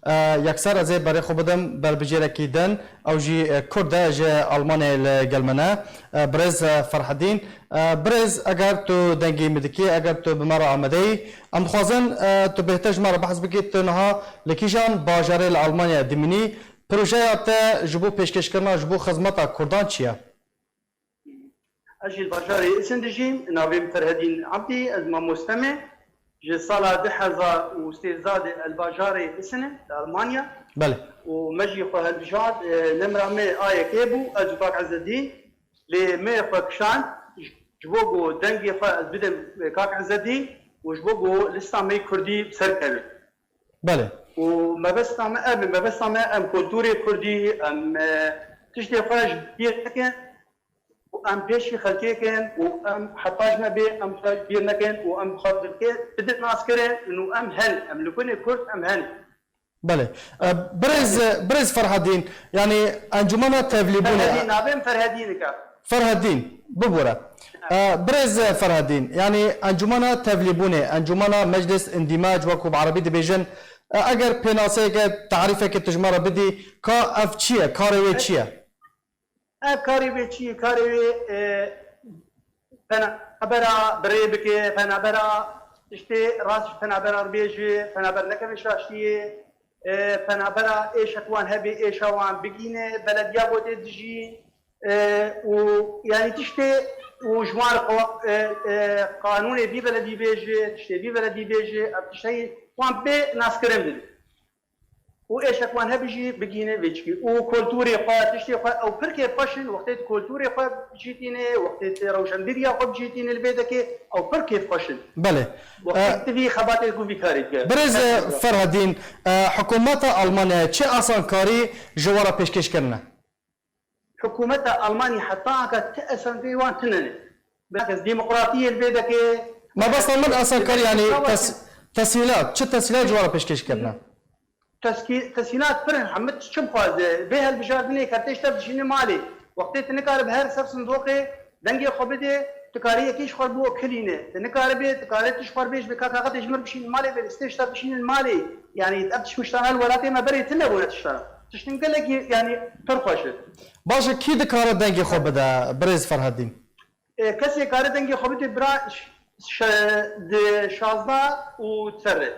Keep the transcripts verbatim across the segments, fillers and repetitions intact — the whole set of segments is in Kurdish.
E, yekser ez ê berê xwe bidim berbijêrekî din, ew jî, e, Kurd e, ji Almanyayê li gel min e. E, birêz, e, Ferhedîn. E, birêz, eger tu dengê min dikî, eger tu bi me re amade yî, em dixwazin, e, tu bêhtir ji me re behs bikî, tu niha li kîjan bajarê li Almanyayê dimînî? Projeya te ji bo pêşkêşkirina, ji bo xizmeta Kurdan çi ye? Ez jî li bajarê Isin dijîm. Navê min Ferhedîn Ebdî, ez mamoste me. Ji sala du hezar û sêzdeh de ez li bajarê Isin im, li Almanya. Belê. Û me jî xwe hilbijart, e, nemra me A Y K bû, ez û kak Ezzedîn. Lê me xwe kişand, ji bo ku dengê xwe ez bidim, e, kak Ezzedîn û ji bo ku lista me kurdî bi ser keve. Belê. Û mebesta me ev e, mebesta me em kulturê kurdî, em, e, tiştê xwe ji bîr nekin û em pêşî xelkê kin û em heta ji me bê em xwe ji bîr nekin û em xwe bidin, bidin naskirin û em hen, em li kunê kurd em hen. Belê. E, birêz, birêz Ferhedîn, yanî Encûmena Tevlîbûnê. Ferhedîn, navê min Ferhedîn e. Ferhedîn, bibûre. E, birêz Ferhedîn, yanî Encûmena Tevlîbûnê, Encûmena Meclis Îndîmac, wekû bi erebî dibêjin, e, eger pênaseyeke, tarîfeke tu ji me re bidî, ka ev çi ye, karê wê çi ye? Ev karê wê çi ye? Karê wê, e, penabera bi rê bike, penabera tiştê rast ji penabera re bêje, penaber nekeve şaşiyê, e, penabera êşek wan hebe, êşa wan bigîne, belediya bo tê dijî, e, û yanî tiştê û ji wan re qo-, e, e, qanûnê vî beledî bêje, tiştê vî beledî bêje, ev tiştê wan bê naskirin bidin. Û êşek wan hebe jî bigihîne vê çikî. Û kulturê xwe, tiştê xwe, ew pir kêfxweş in. Wextê tu kulturê xwe bijîtîne, wextê tu rewşenbîriya xwe bijîtîne li vê dekê, ew pir kêfxweş in. Belê. Wextê E, tu vî xebatê ku vî karê dike. Birêz Ferhedîn, e, hikûmeta Almanyayê çi asankarî ji we re pêşkêş kirine? Hikûmeta Almanî heta anka ti esankeyê wan tune ne. Bilakis demokratiyê li vê dekê. Mabesta min esankar, yanî tes-, tesîlat, çi tesîlat ji we re pêşkêş kirine? Teskî-, tesîlat pir in, hemî tişt çi bixwaze. Bê hilbijardinê kertê ji te dişîne malê. Wextê tu nikare bi her ser sindoqê dengê xwe bidê, tu karî yekê ji xwe bo kilîne. Tu nikare bê, tu kare tu ji xwe bêj bê ka kaxetê ji mir bişîn malê, bê listê ji te bişînin malê. Yanî ev tişt miştana li welatê me berê tune bûne tiştana. Tiştin gelekî, yanî, pir xweş e. Baş e, kî dikare dengê xwe bide, birêz Ferhedîn? E, kesê kare dengê xwe bide bira ş-, şe-, di şazdeh û serê.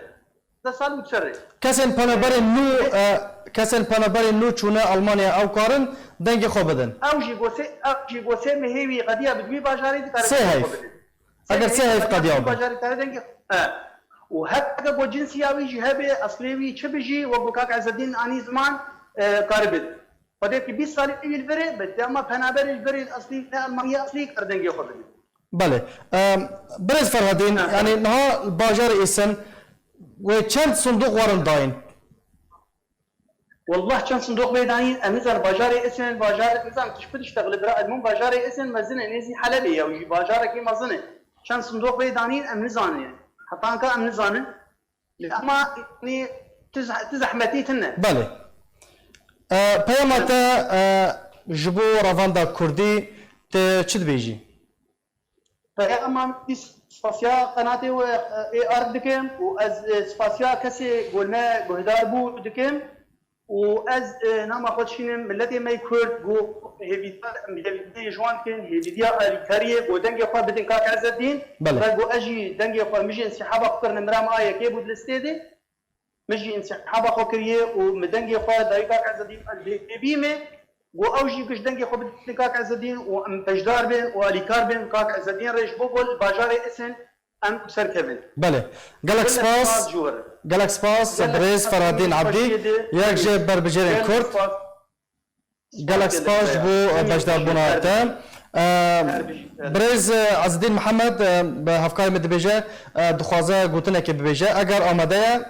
Deh sal û serê. Kesên penaberên nû, e, kesên penaberên nû çûne Almanya, ew karin dengê xwe bidin? Ew jî gosê, ew jî gosê mehê wî qediya bi wî bajarê dikare Sê dengê heyf. xwe bidin. Eger sê heyf qediya bin. Bajarê kare dengê, e. Û heke ku cinsiya wî jî hebe, eslê wî çi bi jî, wek ku kak Ezzedîn anî ziman, e, karibin. Xwedê ki bîst salî wî li vir e, bi dema penaberê ji berê eslî, ne Almanya eslî kar dengê xwe bidin. Belê. Em, birêz Ferhedîn, Ha, ha. yanî niha bajarê Îsin wê çend sindoq werin dayîn? Wallah çend sindoq wê danîn, em nizan bajarê Îsin, bajar nizan tişt bi tiştex li bira edmûn bajarê Îsin mezin e, nêzî Helebê ye, ew jî bajarekî mezin e. Çend sindoq wê danîn, em nizanin. Heta anka em nizanin. Ama, yanî, tu zeh-, tu zehmetî tune. Belê. E, peyama te, e, ji bo revanda kurdî, tu çi dibêjî? Peyama min spasiya qenatê we, e, ê ard dikim û ez, e, spasiya kesê ku li me guhdar bû dikim. Û ez, e, nama xwe dişînim miletê me yê Kurd, ku hêvîdar, em hêvîdiyê ji wan dikin, hêvîdiya alîkariyê, ku dengê xwe bidin kak Ezzedîn. Belê. Belê, ku ez jî dengê xwe, min jî însîhaba xwe kirine, mira min A Y K bû di listê de. Min jî însîhaba xwe kiriye û min dengê xwe dayî kak Ezzedîn, ez hêvî me, ku ew jî giş dengê xwe bidin kak Ezzedîn û em beşdar bin û alîkar bin kak Ezzedîn re ji bo ku li bajarê Îsin em serkevin. Belê. Gelek Gelek spas. spas ji we re. Gelek spas, Gelek birêz spas, Ferhadîn Ebdî, xweşiyê de. yek ji berbijêrên Gelek Kurd. spas. Gelek Spas spas ji gelek bo, e, beşdarbûna te. Her bijî, her bijî. E, birêz, e, Ezzedîn Mihemed, e, bi hevkarê min dibêje, e, dixwaze gotinekê bibêje. Eger amade ye.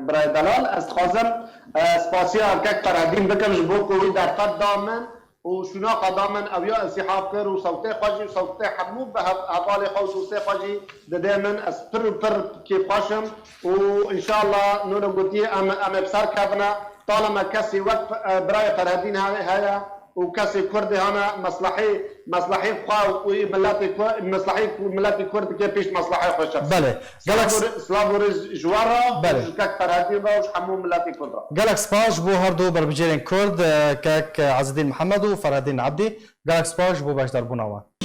Birayê delal, ez dixwazim, e, spasiya kek Ferhedîn bikim ji bo ku wî derfet da min û şûnaxa da min, ew ya însîhab kir û sewtê xwe jî û sewtê hemû bi hev-, hevalê xwe û dostê xwe jî dide min. Ez pir û pir kêfxweş im û înşallah nûne gotî em, em ê bi ser kevine. Taleme kesî wek, e, birayê Ferhedîn he-, heye, û kesê Kurdê hane meslehê, meslehê xwe û miletê Ku-, meslehê Ku-, miletê Kurd dike pêş meslehê xwe şexsî. Belê. Gelek Silav û rê-, silav û rêz ji we re, Belê. Ji kek Ferhedîn re û ji hemû miletê Kurd re. Gelek spas ji bo her du berbicêrên Kurd, e, kek Ezedîn Mihemed û Ferhedîn Ebdî. Gelek spas ji bo beşdarbûna we.